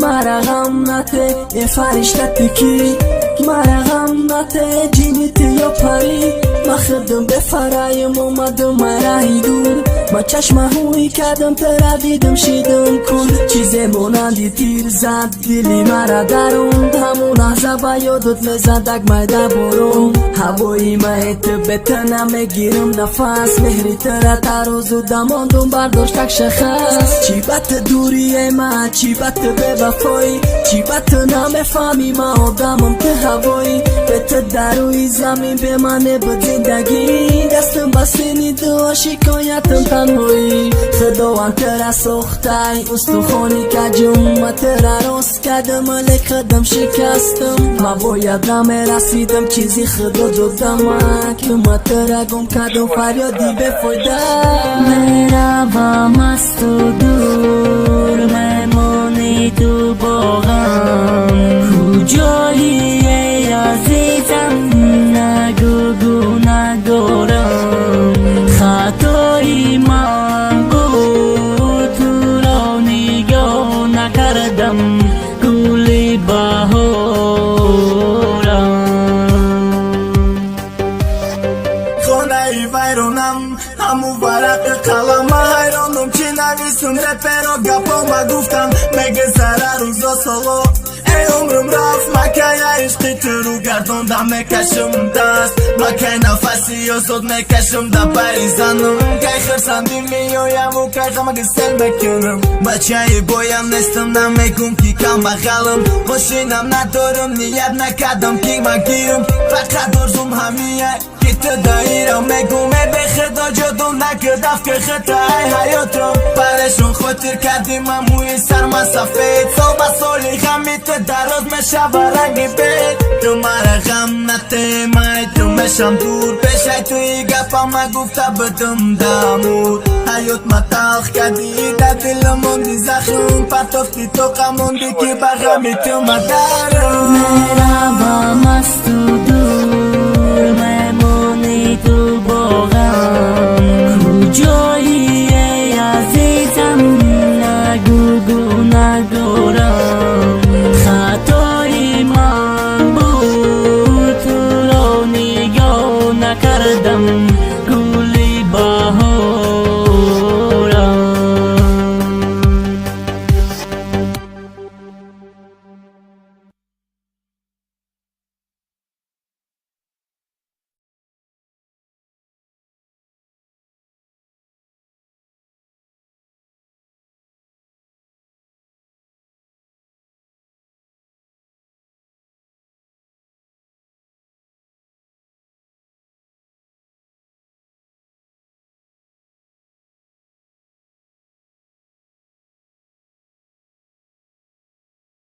Мара ғам нате, е фаришта, ту кӣ? Мара ғам нате, ҷини ту ё парӣ? Ма худам бефараем, омадам мараҳи дур. Ма чашмаҳои кардам, тура дидам, шидам кун. Чизе монанди тир зад дили мара дарун. Ҳамун лаҳза ба ёдат мезадак майда борон. Ҳавои мае ту, бе ту намегирам нафас. Меҳри тура тарозу дамондум, бардоштак шахас. Чӣ ба ту дурие ма, чӣ ба ту бевафоӣ? Чӣ ба ту намефаҳмӣ, ма одамам, ту ҳавоӣ? Бе ту дар рӯи замин бемаъне буд зиндагӣ. Дастам ба сини дуо, шикоятам танҳоӣ. Худованд тура сохтай устухони каҷум. Ма тура рост кардам, лек худам шикастам. Ма бояд намерасидам, чизи худо додама, ки ма тура гум кардам, фарёди бефоида. Меравам аз ту дур, мемонӣ ту бо ғам. Куҷоӣ, эй азизам, нагӯ, гунаҳгорам. Хатои ман буд, туро нигоҳ накардам, гули баҳорам. Хонаи вайронам, ҳаму варақи қалама. Ҳайронум, чӣ нависум, реперо гапома гуфтам. Мегузара рӯзо, соло, эй, умрум рафт. Макая ишқи туру гардондам, мекашам даст. Макай нафаси озод мекашам да пари занам. Кай хирсандӣ меояму кай ғамаги сел мекунам. Бачаи боям нестам, намегум, ки камбағалам. Мошинам надорам, ният накардам, ки магирам. Фақат орзум ҳамия, ки ту даирам. Мегум, э, бехудо ҷудум накардаф, ки хитаи ҳаётам парешон хотир кардӣ. Ман мӯи сарма сафед, сол ба соли ғами ту дароз мешава ранги бед. Ту мара ғам натемай, ту мешам дур. Пешай туи гапама гуфта будум дамур. Ҳаёт ма талх кардӣ, дар дилам монди захм. Партофти, тоқа монди, ки ба ғами ту ма дарам. Меравам.